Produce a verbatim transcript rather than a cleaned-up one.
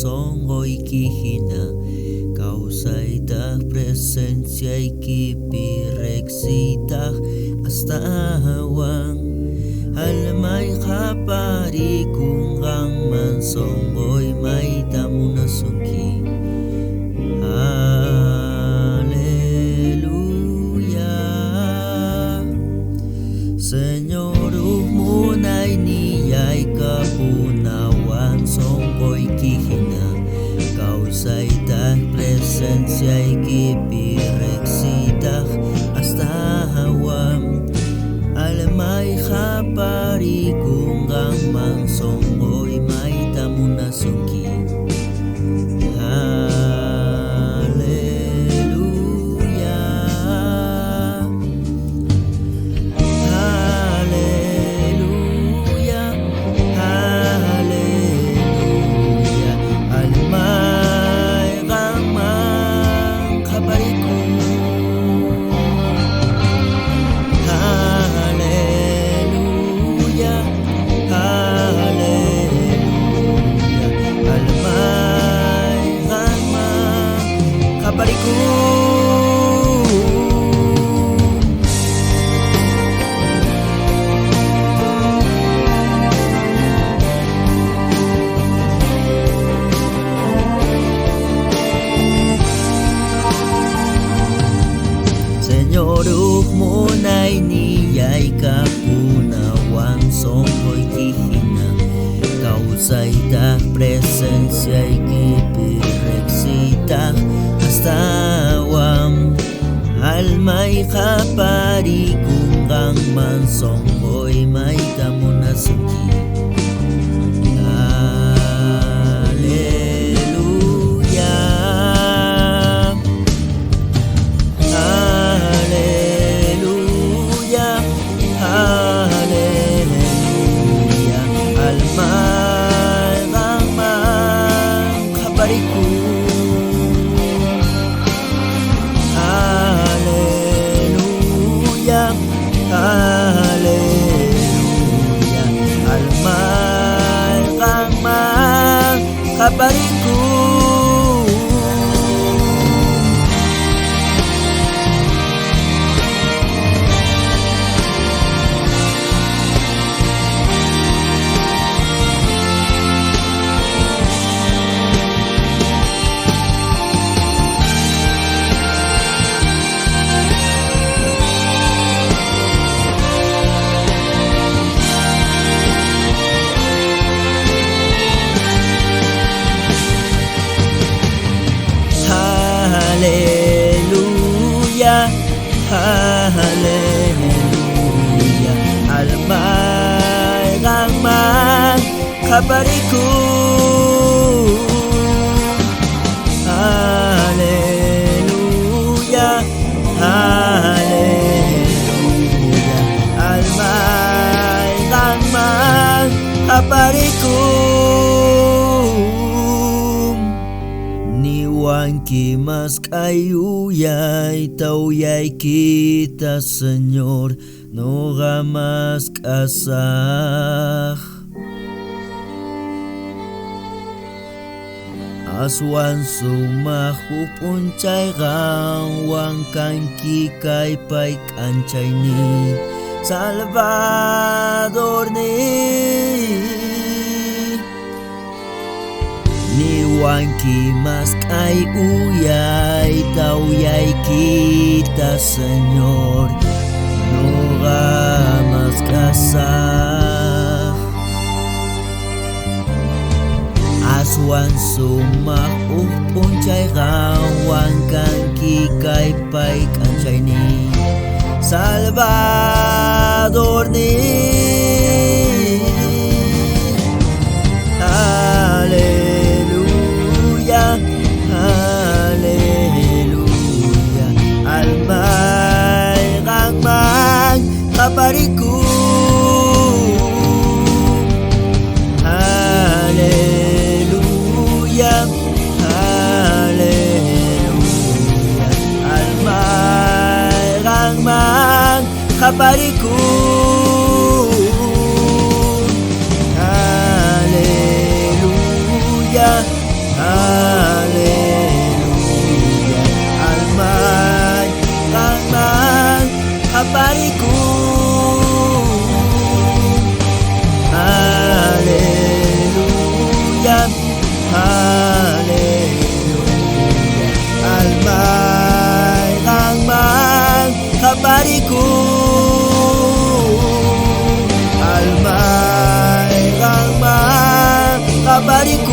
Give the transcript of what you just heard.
songoy kihina, kawsaytak presensyay kipireksitak astawan. Almay kaparikon kan man songoy may tamo na sungki. Haleluya. Señor, ukmunay niyay kapunawan songoy kihina, kawsaytak presensyay kipireksitak astawan. Almay kaparikon kan man songoy may tamo na sungki. Haleluya. Haleluya. Haleluya. Almay kan man kaparikon. Haleluya. Haleluya. Almay kan man kaparikon. Señor, ukmunay niyay kapunawan songoy kihina, kawsaytak presensyay kipireksitak astawan. Almay kaparikon kan man songoy may tamo na sungki. Haleluya. Haleluya. Haleluya. Almay kan man kaparikon. Haleluya. Haleluya. Almay kan man kaparikon. Haleluya, haleluya, almay kan man kaparikon. Haleluya, haleluya, almay kan man kaparikon. Niwan ki maskay uyay, tawyay kita, Señor, nuqa mask'asak. Aswan sumak huk p'unchay qanwan kanki kay payk'anchayni, Salvadorni. Niwan ki mask'ay uyay, tawyay kita, Señor, nuqa mask'asak. Aswan sumak huk p'unchay qanwan kanki kay payk'anchayni, Salvadorni. Haleluya, haleluya, almay qanman kaparikun. Haleluya, haleluya, almay qanman kaparikun. Balik